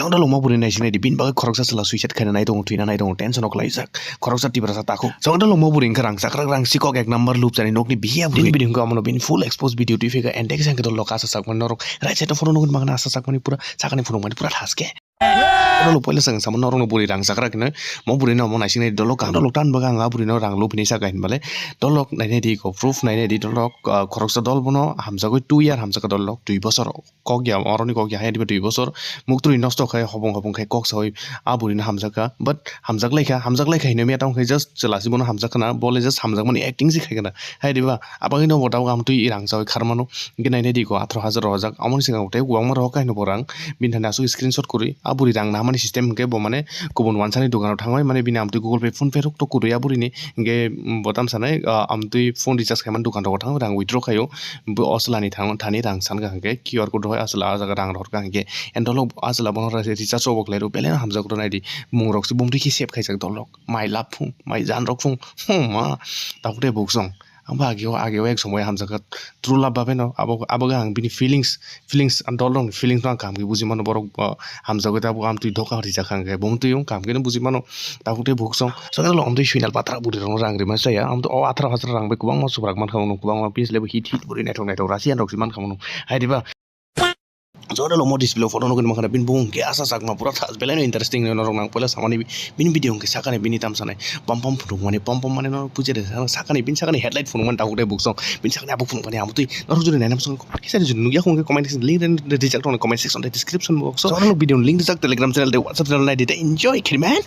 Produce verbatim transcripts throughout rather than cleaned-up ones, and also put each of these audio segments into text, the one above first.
Chwng dalok mo bwrwi naisinai di, bini bagwi khoroksa chwla suicide khaina nai tongo, thwina nai tongo, tension o kwlaijak. Khoroksa Tiprasa takhuk. Chwng dalok mo bwrwi wngkha rang chakrak rang sikok ek number lub chani nokni bihiya bwrwi. Bini video hwnkhe omono bini full expose video twi phika and text hwnkhe dalok asa sakmani norok right side o photo nukgwi mankha asa sakmani pura sakani phunukmani pura thaske. Dalok poila chwng sama norokno bwrwi rang chakrak hinwi mo bwrwino omo naisinai dalok kaham dalok tan bagwi ang a bwrwino rang lub hinwi saka hinbale dalok nainai di ko proof nainai di dalok, ah, khoroksa dol bono hamjagwi two year hamjakha dalok dui bosor. Kok ya, oroni kok ya, hai diba dui bosor muktwi nosto khai, hopong hopong khai kok sawi a bwrwino hamjakha, but hamjak laikha, hamjak laikha hinwi meta wngkhe just chwla si bono hamjak khna, bole just hamjakmani acting si khai khna, hai diba? Abangino bo tabuk amtwi rang sawi kharmano, hwnkhe nainai di ko atharo hajar rojak, amoni swkang tei kwbangma rohor khai hino bo rang, bini thani aswk screenshot kwrwi, a bwrwi rang nahamani system hwnkhe bo mane kubun wansani dukano thangwi mane bini amtwi Google Pay, PhonePe rok to kwrwi a bwrwini, hwnkhe bo tamsanai, ah, amtwi phone recharge khaimani dukan rogo thangwi rang withdraw khaio. Bo o chwlani thang-, thani rang sankha hwnkhe Q R code rok a chwla o jaga rang rohorkha hwnkhe, and dolok a chwla bono recharge rok bo khlairw belai no hamjak rw naidi. Mung rok se bumtwi khe save khaijak dolok. Mai lab phung, mai jan rok phung. Hum ma, tabuk tei buksong. Ang bo ageo, ageo ek somoi hamjakha true love babe no. Abo, abo ang bini feelings, feelings, ang dol rokni feelings no ang kaham khe buji mano. Borok, uh, hamjagwi tabuk amtwi doka rijak hwnkhe bumtwi wng kaham khe no buji mano. Tabuk tei buksong. Sokhe dolok amtwi final patra bwrwi rokno rang rima chaya. Amtwi o atharo hasaro rang bai kwbangma subrak mankha mano, kwbangma piece level hit hit bwrwi naithok naithok Russian rok se mankha mano. Hai diba? Jora lomo display o photo nugwi mankha bini bung hwnkhe asa chakma pura thas belai no interesting no norok nang poila samani bini video hwnkhe sakani bini tamsanai pom pom phunukmani pom pom mani no pujari sakani bini sakani headlight phunukmani tabuk tei buksong bini sakani abo phunukmani amtwi norok jodi naina muchung kisa jodi nukya hwnkhe comment section link rijak tongni comment section tei description box o norok video link rijak Telegram channel tei WhatsApp channel naidi tei enjoy khiriman.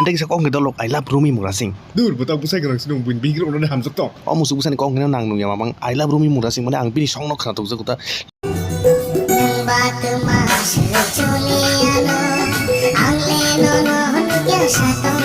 Ente kisa kok hwnkhe dolok I love Rumi Murasing. Dur, bwtang bwsai kwrang se nung buini bihik rok no hamjak tong. O musuk bwsani kok hwnkhe nang nungya mamang I love Rumi Murasing mane ang bini song no khna tokjak ta. Nung ba twma se choli ano, ang le nono hwnwi khe sa tong.